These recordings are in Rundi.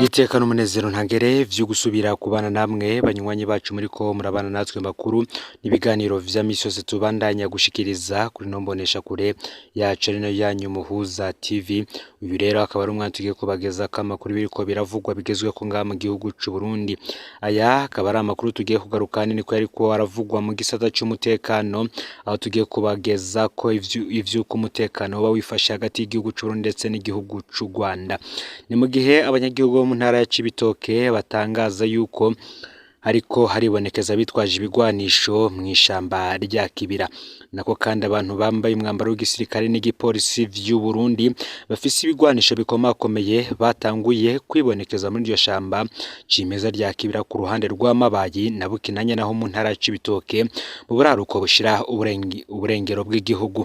Iteka n'umunezero ntangere vyo gusubira kubana namwe banywanyi bacu muriko murabana natwe makuru n'ibiganiro vya misi yose tubandanya gushikiriza kuri no mbonesha kure yacu ari nayo yanyu Muhuza TV. Uyu rero akaba ari umwanya tugiye kubagezako amakuru biriko biravugwa bigezweko ngaha mu gihugu c'u Burundi. Aya akaba ari amakuru tugiye kugaruka ahanini ko yariko aravugwa mu gisata c'umutekano, aho tugiye kubagezako ivy'uko umutekano woba wifashe hagati y'igihugu c'u Burundi ndetse n'igihugu c'u Rwanda. Ni mu gihe abanyagihugu bo mu ntara ya Cibitoke batangaza yuko hariko haribonekeza abitwaje ibigwanisho mw'ishamba rya Kibira. Nako kandi abantu bambaye umwambaro w'igisirikare n'igipolisi vy'u Burundi bafise ibigwanisho bikomakomeye batanguye kwibonekeza muri iryo shamba cimeza rya Kibira ku ruhande rwa Mabayi na Bukinanya naho mu ntara ya Cibitoke mu buraruko bushira uburengero bw'igihugu.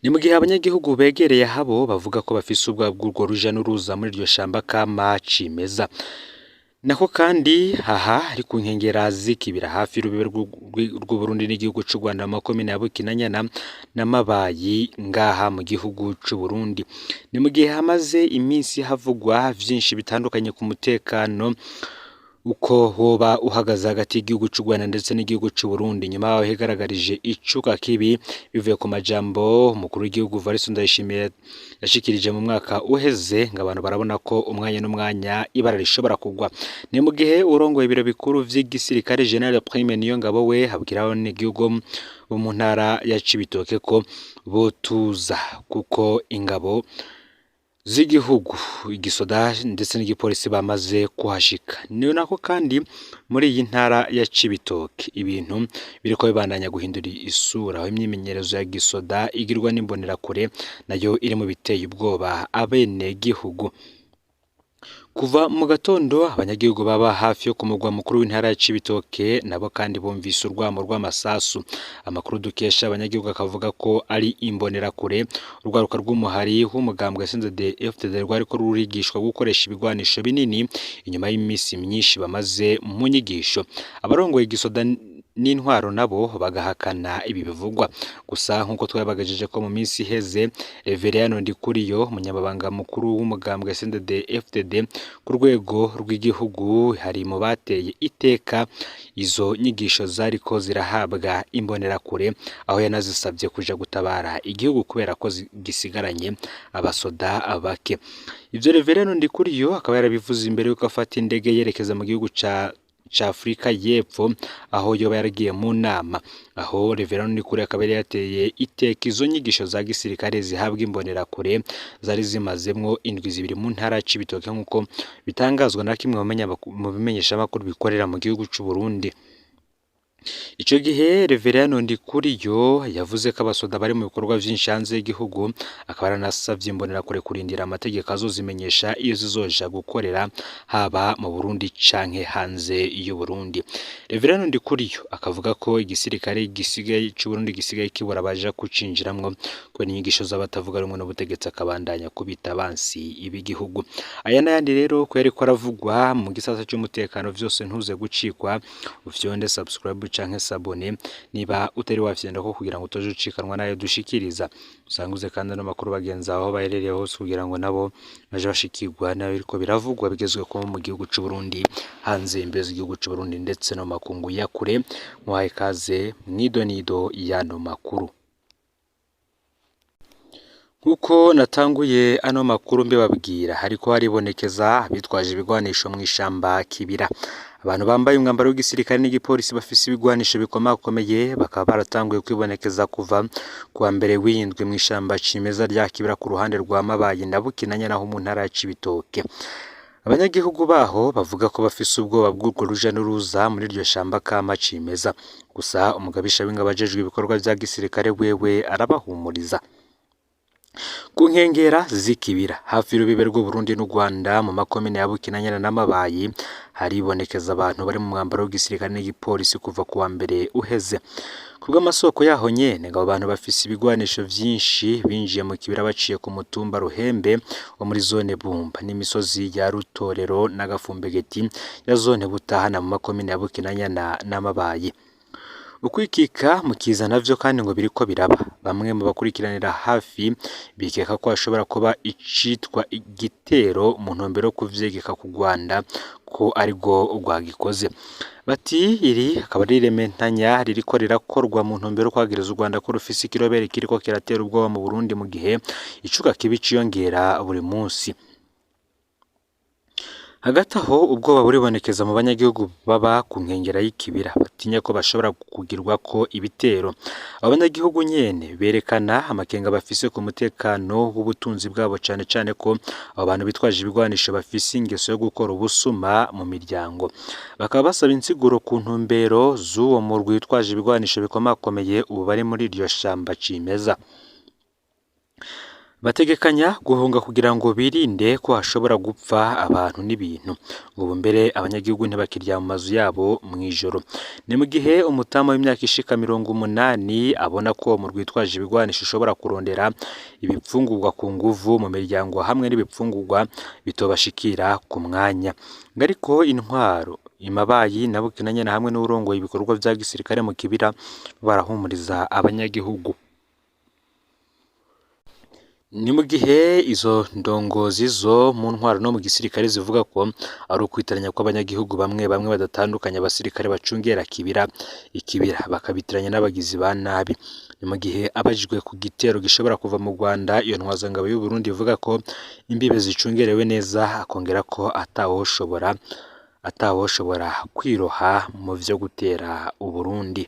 Ni mu gihe abanyagihugu begereye ahabo bavuga ko bafise ubwoba bw'urwo ruja n'uruza muri iryo shamba kama cimeza. Nako kandi aha ari ku nkengera z'ikibira hafi y'urubibe rw'Uburundi n'igihugu c'u Rwanda mu makomine ya Bukinanyana na Mabayi ngaha mu gihugu c'u Burundi. Ni mu gihe hamaze iminsi havugwa vyinshi bitandukanye ku mutekano uko woba uhagaze hagati y'igihugu c'u Rwanda ndetse n'igihugu c'u Burundi, nyuma yaho higaragarije icuka kibi bivuye ku majambo umukuru w'igihugu Evariste Ndayishimiye yashikirije mu mwaka uheze, ngo abantu barabona ko umwanya n'umwanya ibara rishobora kugwa. Ni mu gihe urongoye ibiro bikuru vy'igisirikare General Prime Niyongabo we abwira abanyagihugu bo mu ntara ya Cibitoke ko botuza kuko ingabo z'igihugu, igisoda ndetse n'igipolisi bamaze kuhashika. Ni nako kandi muri iyi ntara ya Cibitoke ibintu biriko bibandanya guhindura isura, aho imyimenyerezo ya gisoda igirwa n'imbonerakure nayo iri mu biteye ubwoba abenegihugu. Kuva mu gatondo abanyagihugu baba hafi yo ku mugwa mukuru w'intara ya Cibitoke nabo kandi bumvise urwamo rw'amasasu. Amakuru dukesha abanyagihugu akavuga ko ari imbonerakure, urwaruka rw'umuhari w'umugambwe CNDD-FDD rwariko rurigishwa gukoresha ibigwanisho binini inyuma y'imisi myinshi bamaze mu nyigisho. Abarongoye igisoda n'intwaro nabo bagahakana ibi bivugwa. Gusa nk'uko twabibagejeje ko mu minsi iheze, Reveriyano Ndikuriyo, umunyamabanga mukuru w'umugambwe CNDD-FDD ku rwego rw'igihugu, hari mu bateye iteka izo nyigisho zariko zirahabwa imbonerakure, aho yanazisabye kuja gutabara igihugu kubera ko gisigaranye abasoda bake. Ivyo Reveriyano Ndikuriyo akaba yarabivuze imbere yuko afata indege yerekeza mu gihugu ca Afrika y'Epfo, aho yoba yaragiye mu nama. Aho Reveriyano Ndikuriyo akaba yari yateye iteka izo nyigisho za gisirikare zihabwa imbonerakure zari zimazemwo indwi zibiri mu ntara ya Cibitoke, nk'uko bitangazwa na kimwe mu bimenyeshamakuru bikorera mu gihugu c'u Burundi. Ico gihe Reveriyano Ndikuriyo yavuze ko abasoda bari mu bikorwa vyinshi hanze y'igihugu, akaba yaranasavye imbonerakure kurindira amategeko azozimenyesha iyo zizoja gukorera haba mu Burundi canke hanze y'Uburundi. Reveriyano Ndikuriyo akavuga ko igisirikare gisigaye c'Uburundi gisigaye kibura abaja kucinjiramwo kubera inyigisho z'abatavuga rumwe n'ubutegetsi, akabandanya kubita abansi b'igihugu. Aya n'ayandi rero ko yariko aravugwa mu gisata c'umutekano vyose ntuze gucikwa, ufyonde subscribe canke s'abonner niba utari wafyondako kugira ngo utoje ucikanwa nayo dushikiriza. Usanguze kandi ano makuru bagenzi aho baherereye hose kugira ngo nabo baje bashikirwa nayo biriko biravugwa bigezweko mu gihugu c'u Burundi, hanze imbibe z'igihugu c'u Burundi ndetse no mu makungu ya kure. Muhaye ikaze mw'idonido y'ano makuru. Nkuko natanguye ano makuru mbibabwira, hariko haribonekeza abitwaje ibigwanisho mw'ishamba Kibira. Abantu bambaye umwambaro w'igisirikare n'igipolisi bafise ibigwanisho bikomakomeye bakaba baratanguye kwibonekeza kuva kuwa mbere w'indwi mw'ishamba cimeza rya Kibira ku ruhande rwa Mabayi na Bukinanya naho mu ntara ya Cibitoke. Abanyagihugu baho bavuga ko bafise ubwoba bw'urwo ruja n'uruza muri iryo shamba kama cimeza. Gusa umugabisha w'ingabo ajejwe ibikorwa vya gisirikare wewe arabahumuriza. Ku nkengera z'ikibira hafi y'urubibe rw'Uburundi n'u Rwanda mu makomine ya Bukinanyana na Mabayi haribonekeza abantu bari mu mwambaro w'igisirikare n'igipolisi kuva kuwa mbere uheze. Kubw'amasoko yaho nyene ngo abo bantu bafise ibigwanisho vyinshi binjiye mu kibira baciye ku mutumba Ruhembe wo muri zone Bumba n'imisozi ya Rutorero na Gafumbegeti ya zone Butahana mu makomine ya Bukinanyana na Mabayi. Ukwikika mu kiza navyo kandi ngo biriko biraba. Bamwe mu bakurikiranira hafi bikeka ko hashobora kuba icitwa igitero mu ntumbero yo kuvyegeka ku Rwanda ko arirwo rwagikoze. Bati iri akaba ari irementanya ririko rirakorwa mu ntumbero yo kwagiriza u Rwanda ko rufise ikirobere kiriko kiratera ubwoba mu Burundi mu gihe icuka kibi ciyongera buri munsi. Hagati aho ubwoba buribonekeza mu banyagihugu baba ku nkengera y'ikibira batinya ko bashobora kugirwako ibitero. Abo banyagihugu nyene berekana amakenga bafise ku mutekano w'ubutunzi bwabo cane cane ko abo bantu bitwaje ibigwanisho bafise ingeso yo gukora ubusuma mu miryango. Bakaba basaba insiguro ku ntumbero z'uwo murwi witwaje ibigwanisho bikomakomeye ubu bari muri iryo shamba cimeza. Bategekanya guhunga kugira ngo birinde ko hashobora gupfa abantu n'ibintu. Ubu mbere abanyagihugu ntibakirya mu mazu yabo mw'ijoro. Ni mu gihe umutama w'imyaka ishika 80 abona ko uwo murwi witwaje ibigwanisho ushobora kurondera ibipfungurwa ku nguvu mu miryango hamwe n'ibipfungurwa bitobashikira ku mwanya. Ngo ariko intwaro imabayi na Bukinanyana hamwe n'uwurongoye ibikorwa vya gisirikare mu kibira barahumuriza abanyagihugu. Ni mu gihe izo ndongozi zo mu ntwaro no mu gisirikare zivuga ko ari ukwitiranya kw'abanyagihugu bamwe bamwe badatandukanya abasirikare bacungera kibira ikibira bakabitiranya n'abagizi ba nabi. Ni mu gihe abajijwe ku gitero gishobora kuva mu Rwanda iyo ntwazangabo y'u Burundi ivuga ko imbibe zicungerewe neza akongera ko atawoshobora kwiroha mu vyo gutera Uburundi.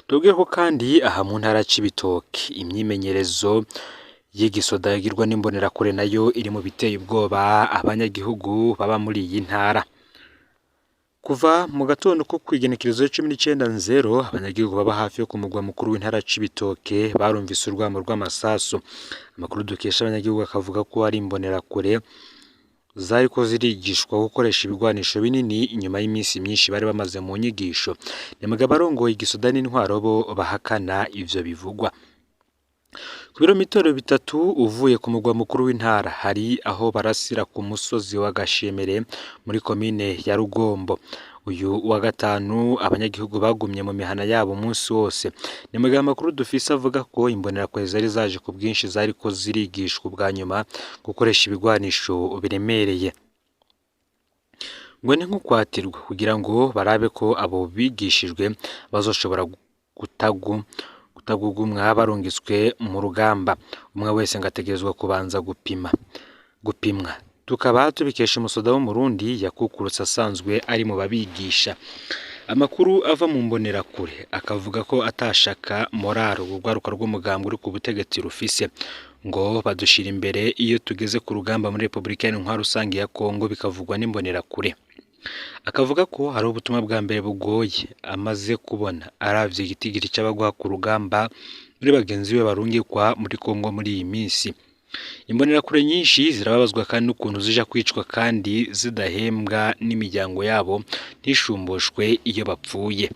Tubwire ko kandi aha mu ntara Cibitoke imyimenyerezo y'igisoda yagirwa n'imbonerakure nayo iri mu biteye ubwoba abanyagihugu baba muri iyi ntara. Kuva mu gatondo ko kw'igenekerezo 19 nzero abanyagihugu baba hafi yo ku mugwa mukuru w'intara Cibitoke barumvise urwamo rw'amasasu. Amakuru dukesha abanyagihugu akavuga ko ari imbonerakure zariko zirigishwa gukoresha ibigwanisho binini inyuma y'iminsi myinshi bari bamaze mu nyigisho. Ni mugabo arongoye igisoda n'intwaro bo bahakana ivyo bivugwa. Ku birometero 3 uvuye ku mugwa mukuru w'intara hari aho barasira ku musozi wa Gashemere muri komine ya Rugombo. Uyu wa gatanu abanyagihugu bagumye mu mihana yabo umunsi wose. Ni mu gihe amakuru dufise avuga ko imbonerakure zari zaje ku bwinshi zariko zirigishwa ubwa nyuma gukoresha ibigwanisho biremereye. Ngo ni nk'ukwatirwa kugira ngo barabe ko abo bigishijwe bazoshobora kutagugumwa barungitswe mu rugamba. Umwe wese ngo ategerezwa kubanza gupimwa. Tukaba tubikesha umusoda w'Umurundi yakukurutse asanzwe ari mu babigisha. Amakuru ava mu mbonerakure akavuga ko atashaka morale urwaruka rw'umugambwe uri ku butegetsi rufise. Ngo badushira imbere iyo tugeze ku rugamba muri Repubulika Iharanira Rusange ya Kongo bikavugwa n'imbonerakure. Akavuga ko hari ubutumwa bwa mbere bugoye amaze kubona aravye igitigiri c'abagwa ku rugamba muri bagenzi be barungikwa muri Kongo muri iyi minsi. Imbonerakure nyinshi zirababazwa kandi n'ukuntu zija kwicwa kandi zidahembwa n'imiryango yabo ntishumbushwe iyo bapfuye.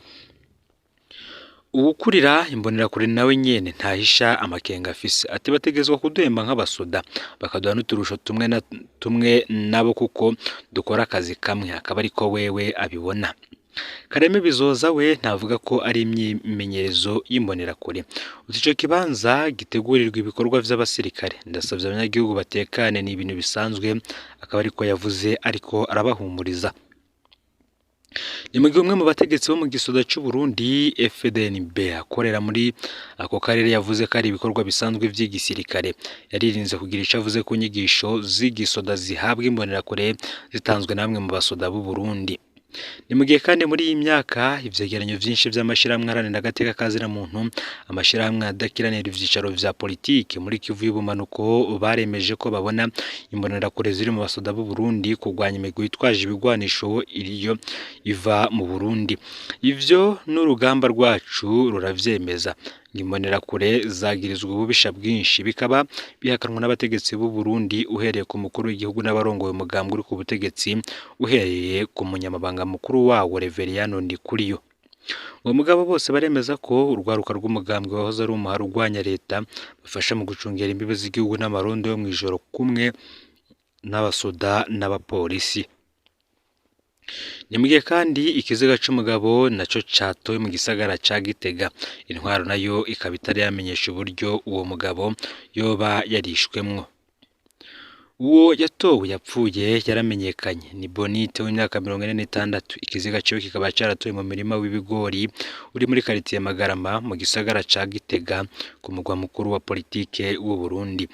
Uwukurira imbonerakure nawe nyene ntahisha amakenga afise. Ati bategerezwa kuduhemba nk'abasoda bakaduha n'uturusho tumwe na tumwe nabo kuko dukora akazi kamwe akaba ariko wewe abibona. Kareme Bizoza we ntavuga ko ari imyimenyerezo y'imbonerakure. Uti ico kibanza gitegurirwa ibikorwa vy'abasirikare. Ndasavye abanyagihugu batekane ni ibintu bisanzwe akaba ariko yavuze ariko arabahumuriza. Ni mu gihe umwe mu bategetsi bo mu gisoda c'u Burundi FDNB akorera muri ako karere yavuze ko ari ibikorwa bisanzwe vy'igisirikare. Yaririnze kugira ico avuze ku nyigisho z'igisoda zihabwa imbonerakure zitanzwe na bamwe mu basoda b'u Burundi. Ni mu gihe kandi muri iyi myaka ivyegeranyo vyinshi vy'amashirahamwe aharanira agateka ka muntu, amashirahamwe adakiranira ivyicaro vya politike muri Kivu y'ubumanuko baremeje ko babona imbonerakure ziri mu basoda b'u Burundi kurwanya imigwi yitwaje ibigwanisho iriyo iva mu Burundi. Ivyo n'urugamba rwacu ruravyemeza. Imbonerakure zagirizwa ububisha bwinshi bikaba bihakanwa n'abategetsi b'u Burundi uhereye ku mukuru w'igihugu n'abarongoye umugambwe uri ku butegetsi uhereye ku munyamabanga mukuru wawo Reveriyano Ndikuriyo. Uwo mugabo bose baremeza ko urwaruka rw'umugambwe wahoze ari umuhari urwanya leta bafasha mu gucungera imbibe z'igihugu n'amarondo yo mw'ijoro kumwe n'abasoda n'abapolisi. Ni mugihe kandi ikiziga c'umugabo naco catowe mu gisagara ca Gitega, intwaro nayo ikaba itari yamenyesha uburyo uwo mugabo yoba yarishwemwo. Uwo yatowe yapfuye yaramenyekanye ni Bonite w'imyaka 46, ikiziga ciwe kikaba caratowe mu murima w'ibigori uri muri karitiye Magarama mu gisagara ca Gitega ku mugwa mukuru wa politike w'u Burundi.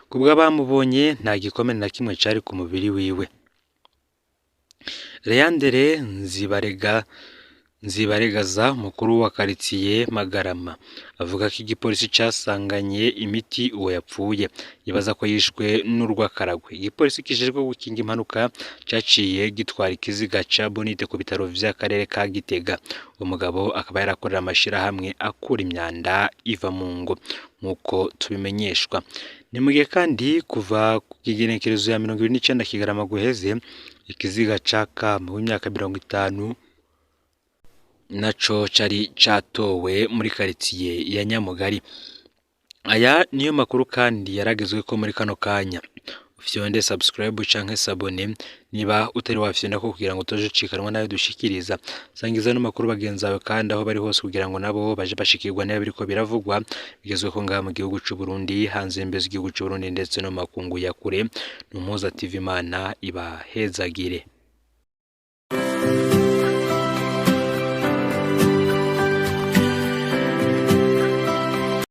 Kubw'abamubonye nta gikomere na kimwe cari ku mubiri wiwe. Leandre Nzibaregaza umukuru wa karitiye Magarama avuga ko igipolisi casanganye imiti uwo yapfuye, yibaza ko yishwe n'urwakaragwe. Igipolisi kijejwe gukinga impanuka caciye gitwara ikiziga ca Bonite ku bitaro vy'akarere ka Gitega. Uwo mugabo akaba yarakorera amashirahamwe akura imyanda iva mu ngo nk'uko tubimenyeshwa. Ni mugihe kandi kuva ku kigenekerezo ya 29 Kigarama guheze, ikiziga ca Kama w'imyaka 50 naco cari catowe muri karitiye ya Nyamugari. Aya niyo makuru kandi yaragezweko muri kano kanya. Ufyonde subscribe canke s'abonner niba utari wafyondako kugira ngo utaje ucikanwa nayo dushikiriza. Sangiza ano makuru bagenzi bawe kandi aho bari hose kugira ngo nabo baje bashikirwa niba biriko biravugwa bigezweko ngaha mu gihugu c'u Burundi, hanze y'imbibe z'igihugu c'u Burundi ndetse no mu makungu ya kure. Ni Umuhuza TV, Imana ibahezagire.